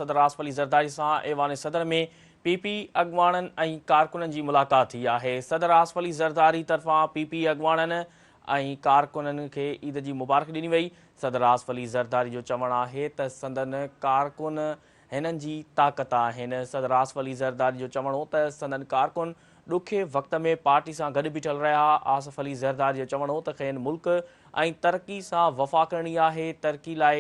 صدر آصف علي زرداري سان ايوان صدر ۾ پي پي اڳواڻن ۽ ڪارڪنن جي ملاقات ٿي آهي. صدر آصف علي زرداري طرفان پي پي اڳواڻن ۽ ڪارڪنن کي عيد جي مبارڪ ڏني وئي. صدر آصف علي زرداري جو چوڻ آهي ته سندن ڪارڪن هنن جي طاقت آهن. صدر آصف علي زرداري جو چوڻ هو ته سندن ڪارڪن ڏکي وقت ۾ پارٽي سان گڏ بيٺل رهيا. آصف علي زرداري جو چوڻ هو ته کين ملڪ ۽ ترقي سان وفا ڪرڻي آهي، ترقي لاء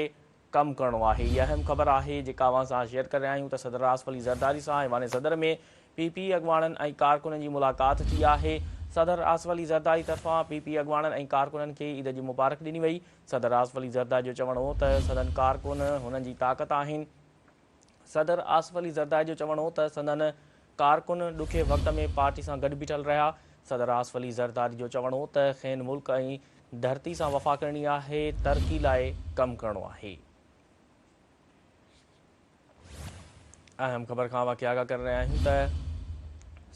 ڪم ڪرڻو آهي. هي اهم خبر آهي جيڪا اوهان سان شيئر ڪري رهيا آهيون ته صدر آصف علي زرداري سان ايوان صدر ۾ پي پي اڳواڻن ۽ ڪارڪنن جي ملاقات ٿي آهي. صدر آصف علي زرداري طرفان پي پي اڳواڻن ۽ ڪارڪنن کي عيد جي مبارڪ ڏني وئي. صدر آصف علي زرداري جو چوڻ هو ته سندن ڪارڪن هنن جي طاقت آهن. صدر آصف علي زرداري جو چوڻ هو ته سندن ڪارڪن ڏکي وقت ۾ پارٽي سان گڏ بيٺل رهيا. صدر آصف علي زرداري جو چوڻ هو ته کين ملڪ ۽ ڌرتي سان وفا ڪرڻي آهي، ترقي لاء ڪم ڪرڻو آهي. اهم خبر کان اوهان کي آگاهه ڪري رهيا آهيون ته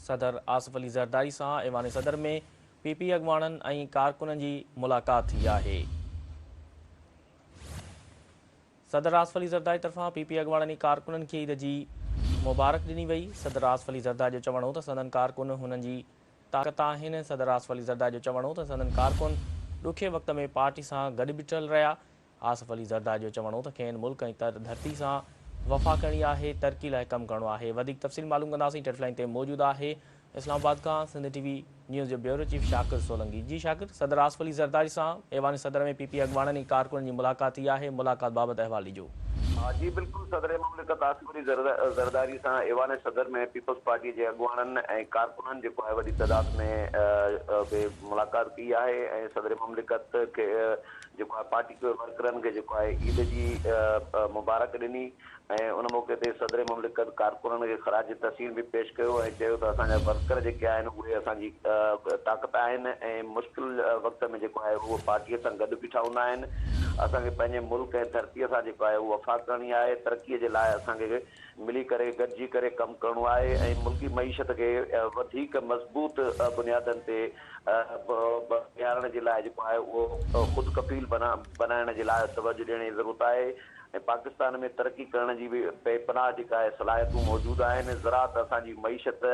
صدر آصف علي زرداري سان ايوان صدر ۾ پي پي اڳواڻن ۽ ڪارڪنن جي ملاقات ٿي آهي. صدر آصف علي زرداري طرفان پي پي اڳواڻن ۽ ڪارڪنن کي عيد جي مبارڪ ڏني وئي. صدر آصف علي زرداري جو چوڻ هو ته سندن ڪارڪن هنن جي طاقت آهن. صدر آصف علي زرداري جو چوڻ هو ته سندن ڪارڪن ڏکي وقت ۾ پارٽي سان گڏ بيٺل رهيا. آصف علي زرداري جو چوڻ هو ته کين ملڪ ۽ ڌرتي سان وفا ڪرڻي آهي، ترقي لاء ڪم ڪرڻو آهي. وڌيڪ تفصيل معلوم ڪنداسين ٽيليف لائين تي موجود آهي اسلام آباد کان سنڌ ٽي وي نيوز جو بيورو چيف شاڪر سولنگي. جي شاڪر، صدر آصف علي زرداري سان ايوان صدر ۾ پي پي اڳواڻن ۽ ڪارڪنن جي ملاقات ٿي آهي، ملاقات بابت احوال ڏجو. جي بلڪل صدر مملڪت آصف علي زرداري سان ايوان صدر ۾ پيپلز پارٽي جي اڳواڻن ۽ ڪارڪنن جيڪو آهي وڏي تعداد ۾ به ملاقات ڪئي آهي ۽ صدر مملڪت کي جيڪو آهي پارٽي ورڪرن کي جيڪو آهي عيد جي مبارڪ ڏني ۽ ان موقعي تي صدر مملڪت ڪارڪنن کي خراج تحسين به پيش ڪيو ۽ چيو ته اسان جا ورڪر جيڪي آهن اهي اسان جي طاقت آهن ۽ مشڪل وقت ۾ جيڪو آهي اهو پارٽي سان گڏ بيٺا هوندا آهن اسان کي پنهنجي ملڪ ۽ ڌرتي سان جيڪو آهي اهو وفا ڪرڻي آهي ترقي جي لاء اسان کي ملي ڪري گڏجي ڪري ڪم ڪرڻو آهي ۽ ملڪي معيشت کي وڌيڪ مضبوط بنيادن تي بيهارڻ جي لاء جيڪو آهي اهو خود ڪفيل بنائڻ جي لاء توجهه ڏيڻ جي ضرورت آهي ۽ پاڪستان ۾ ترقي ڪرڻ جي به بي پناهه جيڪا آهي صلاحيتون موجود آهن، زراعت اسان جي معيشت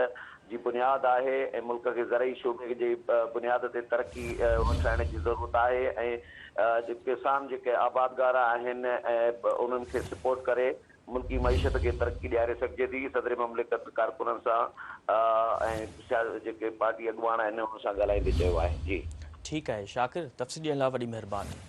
جي بنياد آهي ۽ ملڪ کي زرعي شعبي جي بنياد تي ترقي وٺرائڻ جي ضرورت آهي ۽ ڪسان جيڪي آبادگار آهن انهن کي سپورٽ ڪري ملڪي معيشت کي ترقي ڏياري سگهجي ٿي، صدر مملڪت ڪارڪنن سان ۽ جيڪي پارٽي اڳواڻ آهن انهن سان ڳالهائيندي چيو آهي. جي. ٺيڪ آهي شاڪر تفصيل ڏيڻ لاء وڏي مهرباني.